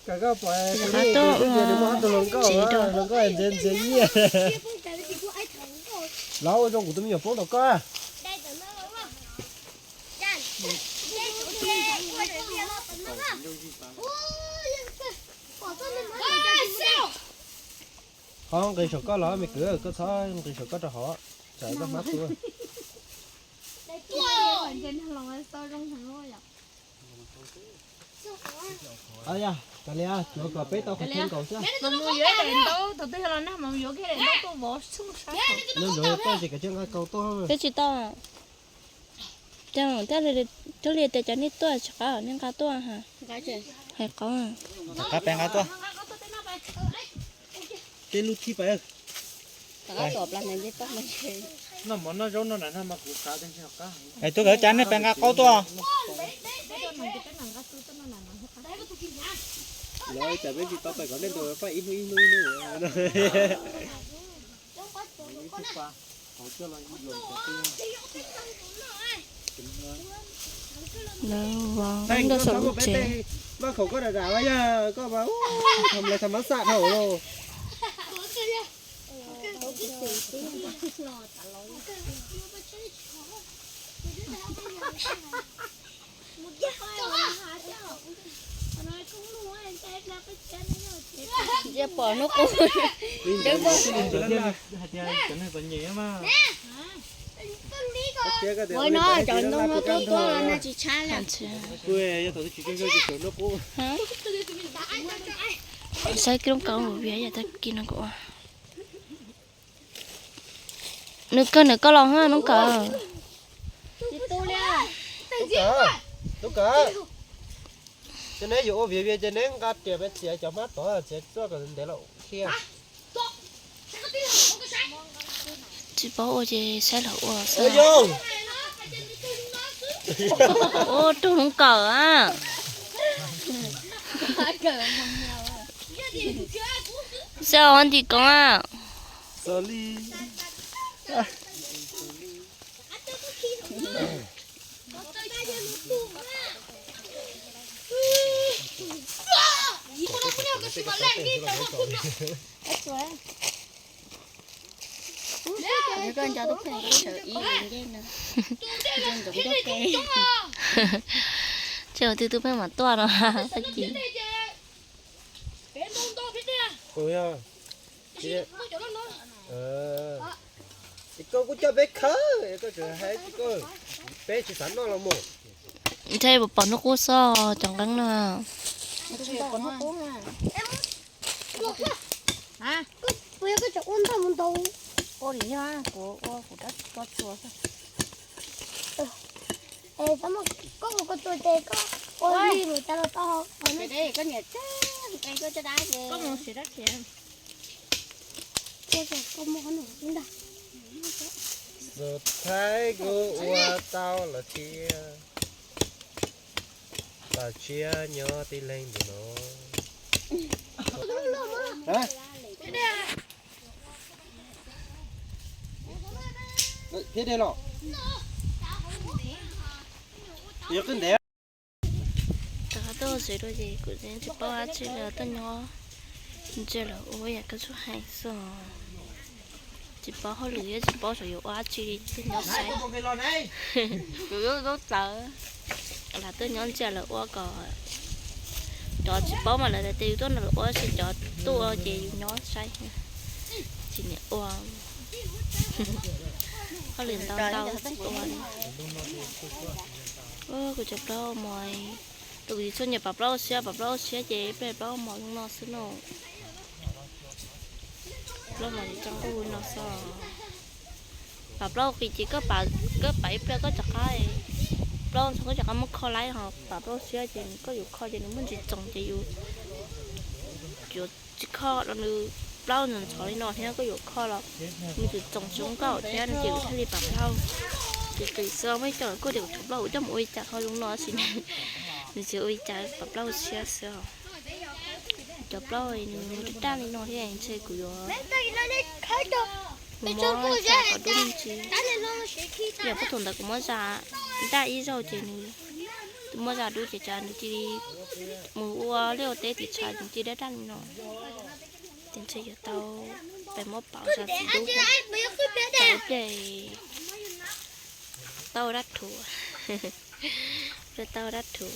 Koj pom tus nws muaj ob tug hluas nkauj, hluas nkauj ntxias ntxias nyiaj. Los ua zoo kuv tus me nyuam poob rau koj. Qhov nqis saum koj los me kwv, koj txhob nqis saum koj rau hauv, tsam koj hmab tuag. Kav liam, cuav kom peb tau qhov chaw nkaus xwb. Nyob ntawd tuaj ces kav tsij nqa kauj tuaj. Peb tsis tau. Thiaj li tias cov nej tuaj tsis qab nej nqa tuaj ha. Hais qab, qab peb nqa tuaj. Tej lub thib pais. Es tuaj kawm cas nej pais nqa qaub tuaj. Lawv cas peb tsis tau pais kom nej ntaus faj ib hnub ib hnub ib hnub. Lawv vov nqeeb rau saum lub tsev. Maj khaum koj dam dam yog koj mas, tham lawv tham mab xaj dhau los. Ntsia pom hnub qub. Hais tias cov neeg txom nyem mas. Ua no cov ntoo no tuaj tuaj no tsis tshab li. Kuv yog thaum twg tsis tsaug zog ces sawv hnub qub. Saib kiag lub kaub viv yam tag kis no kuv ua. Nws kawg nws koj los ha noob kawm. Tub kawm, ces neb yuav ua viav vias ces neb nqa riam peb txiav cov hmab tod txiav txuaj kom ntev los thiab. Tsis paub ua ces saib lawv ua xwb. Ua rau noob kawm a. Xav ua ntim koov a. Koj nco tus pheej koj sawv ib ncej no. Nco ntsoov koj ke. Ces ua twg tus pheej mam tuaj no tag kis. Koj kuj coj peb khawb, koj tseem hais koj, peb tsis xav noj los mus. Ntshe pom hnub qub xwb cov nqeeb no. Xus thaib kuj ua tau lawm thiab. Paj tshiab nyob tib leeg ntawm no. Thiab de los, yog qwj ntev. Rov qab tuaj tsev dua ces kuv tsis paub dab tsi li, tuaj nyob ntsia lawv ua yam koj txuj hais xwb. Tsis paub hauj lwm thiab tsis paub xyov yuav ua dab tsi li, tuaj nyob saib. Kuv lub lub txawv, lam tuaj nyob ntsia lawv ua kom, cov tsis paub mas lawv tias yus tuaj nrog lawv ua, tab sis cov tuaj ces yus nyob saib, tsis niam ua. Hauj lwm ntau ntau tsis ua li. Kuv cov plaub mos, tus kuv tsis txhob nyiam pam plaub siab, pam plaub siab ces peb plaub mos zoo no xwb no. Plaub mos tsis txhob nquj no xwb. Pam plaub qis ces koj pam, koj pam ib pliag koj rov qab, plaub ntxhov koj rov qab muab kho laib, ho pam plaub siab ces koj yuav kho ces nws muaj ntsis txoos ces yus yuav tsis kho los nws plaub ntxhov ntxhov li no thiab koj yuav kho los nws tsis txoos tsis zoo nkauj thiab no ces kuv thiaj li pam plaub. Ces qis xwb, muaj ib co kuj tias kuv tshuav plaub kuv coj mus ua li cas ho zoo no tab sis nws tsis ua li cas, pam plaub siab xwb. Cov plaub nws mus rau daj li no thiab ntshe kuv yuav mus muab zas kom dub me ntsis. Yog puag thaum ntawd kuv muab zas daj ib zaug ces nws Twb muaj zaj dub ces cas nws cia li mus ua liaj ua teb tim tshav nws cia dab dab li no. Ces ntshe yuav tau pais muab pauv zaj txiv dub, pauv pliag tau dab thuv, pliag tau dab thuv.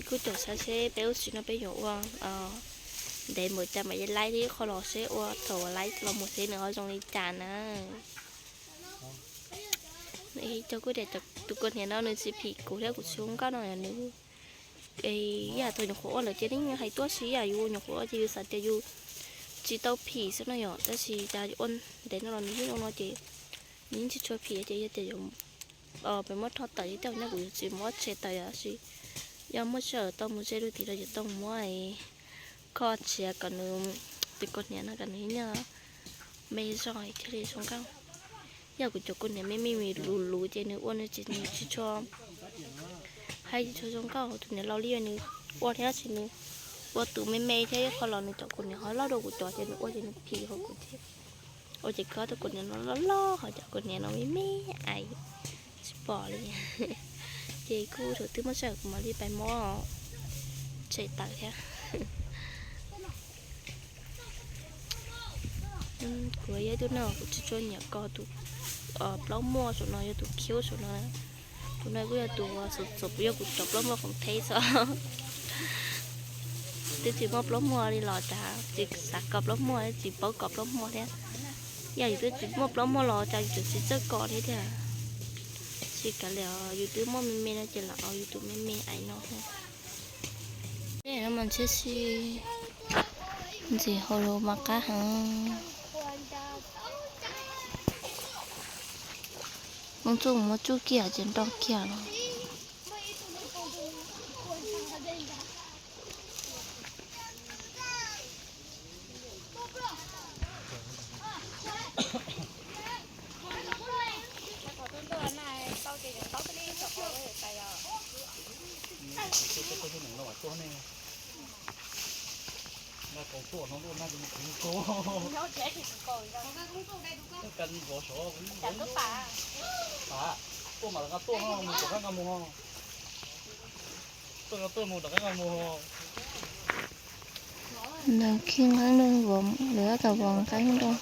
Kuj caum saib seb peb lub tsev no peb yuav ua ntev npaum cas mam li laib thiab ib qho los seb ua thaum laib los mus seb nws ho zoo li cas na. Cov kuj tias tus kua hniav no nws tsis phim kuv thiab kuv tsis zoo nkauj no nws, yam thaum nyuam qhuav ua lawm ces yeej hais tuaj si yam yus nyuam qhuav ua ces yus xav tias yus tsis tau phim xwb no yom, tab sis cas ua ntev no los nws yeej zoo no ces nws yeej tsis tshua phim ces yog tias yus pes muab rho tawm ces tej zaum nyaj kuv yuav tsis muab tshem tawm yom, tab sis yog muaj sij hawm tau mus ze rau tim los yuav tau muab kho tshiav kom nws, tus kua hniav no kom nws nyob me zog thiaj li zoo nkauj. Yog kuv cov kua hniav me me me luv luv ces nws ua nws tsis, nws tsis tshua, hais tsis tshua zoo nkauj. Tus niam laus li nws ua thiab sis nws ua tus me me thiab ib qho los nws cov kua hniav ho loj dua kuv cov ces nws ua ces nws phim hauv kuv thiab. Ua ces kuv ob tug kua hniav no loj loj ho cov kua hniav no me me ais tsis pom li. Ces kuj thaum twg muaj sij hawm kuv mam li pais muab tshem tawm thiab. Kuv yog ib tug neeg kuv tsis tshua nyiam kos tus plaub muag saum no, yog tus khiv saum no. Tus no kuj yog tus xum xum yog kuv cov plaub muag khoom theb xwb. Twb tsis muaj plaub muag li los cas tsis xav kos plaub muag, tsis paub kos plaub muag thiab. Yog yus twb tsis muaj plaub muag los cas yus tseem tsis txawj kos thiab tiag. Tsis kav liam, yus twb muaj me me no ces lam ua yus tus me me ais no thiab. Tej no mas ntshiab si ntxim haus los mas qab heev. Muab tsuj muab tsuj kiag ces nrog kiag los. Lawv khij nqeeb rau vov, lawv tab tom vov nqeeb rau.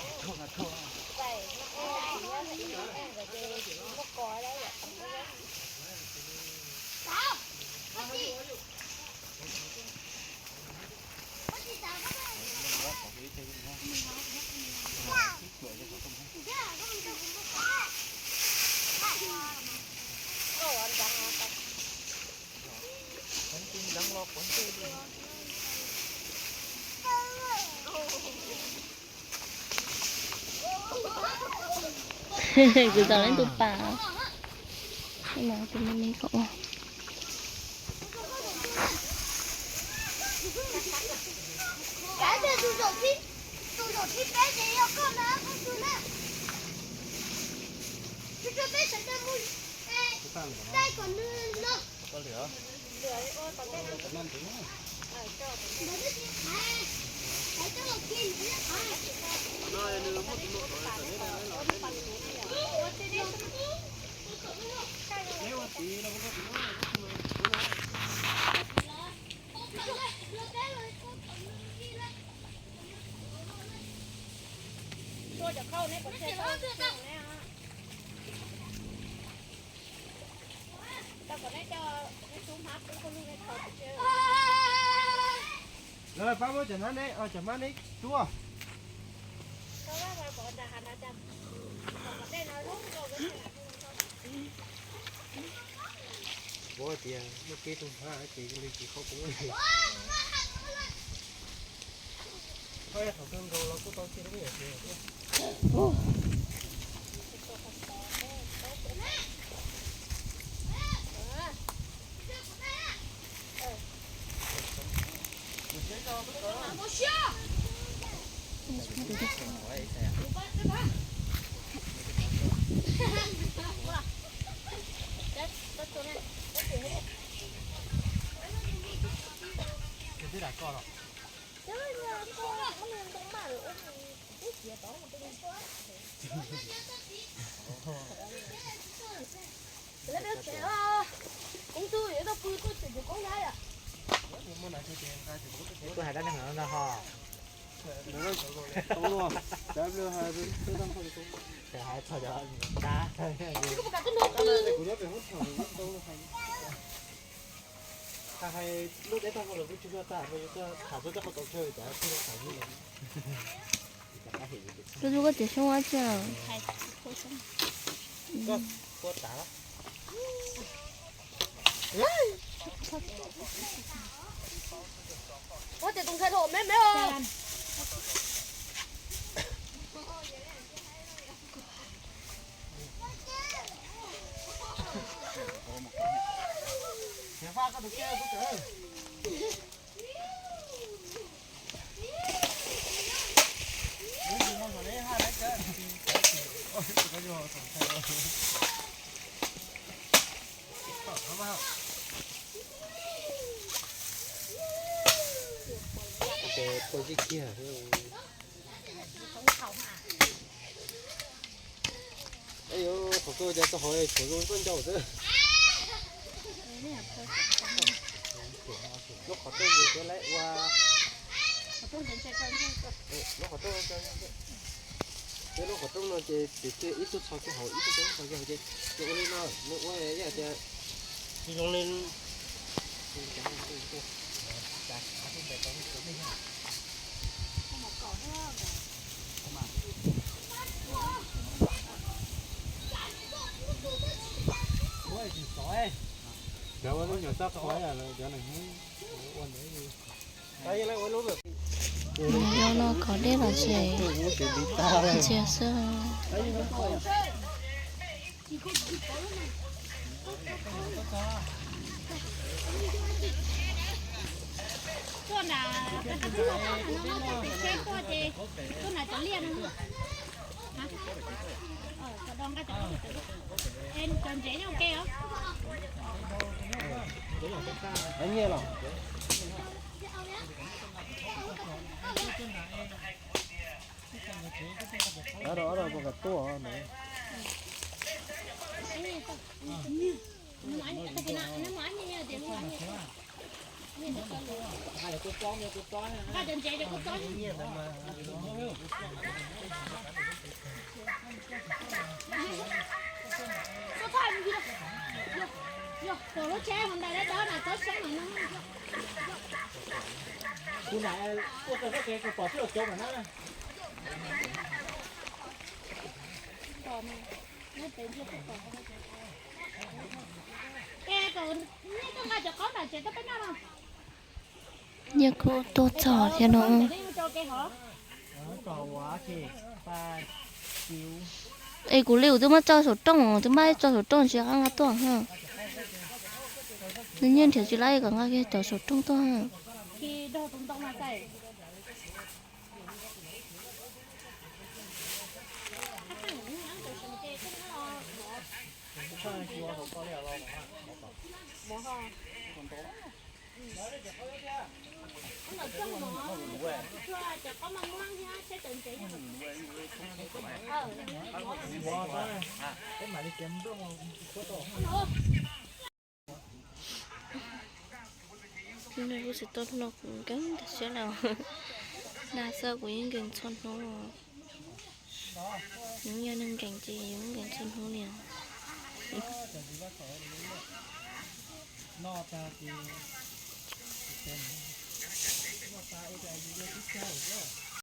Kuv zaum leej tus pas, tus me me kom ua. Lawv pab muab cov hnab ne, cov hmab ne tuaj. Kuv tias muaj kev tus hnab ces nws tsis kho kuv li. Kho thaum kawg nkaus los kuj tau thiaj li. Kuv hais dab neeg no ho. Ces hais txog cov dab. Hais lub deb tag los kuj tsis tshua tag, tham txog tej qhov tau chaw cas kuj tham. Koj tub koj txiv xyoob ua tsi? Ces puas tsis kiag. Qhov koj cas txog hauv tshuav zoo koj ncauj xwb. Lub qhov rooj ces peb lawv ua, lub qhov rooj, peb lub qhov rooj no ces txiav kiag ib tug txho kiag hauv, ib tug txho kiag hauv ces, ces ua li no, nws ua ib yam tias tsis zoo li. Cov ua lub nyuam txoj qhua, cov neeg ua ntawd. Nyob no kov dej los tsev, ntxias xwb. Tuaj nram qab teb no, tuaj pem tsheb tuaj ces tuaj nram cov liaj no. Cov do nqa cov, cov ntsev nyob ua ke os. Nyiaj los. Ob rau puas kam tuaj no. Kuv na, ua tau txoj kev kuv pom tij laug cov mas na. Nyiaj kuj tuaj txog thiab no. Es kuv li kuv twb muab tso saum rooj, twb muab tso saum rooj tsis qab nqa tuaj. Nws nyiaj nrhiav tsis laib kom nqa kiag cov saum rooj tuaj. Kuv tsis tau noj, kuv nkees tag siab lawm. Dag xwb kuv yeej nkees txhua hnub. Yus yog neeg nkees ces yus nkees txhua hnub li.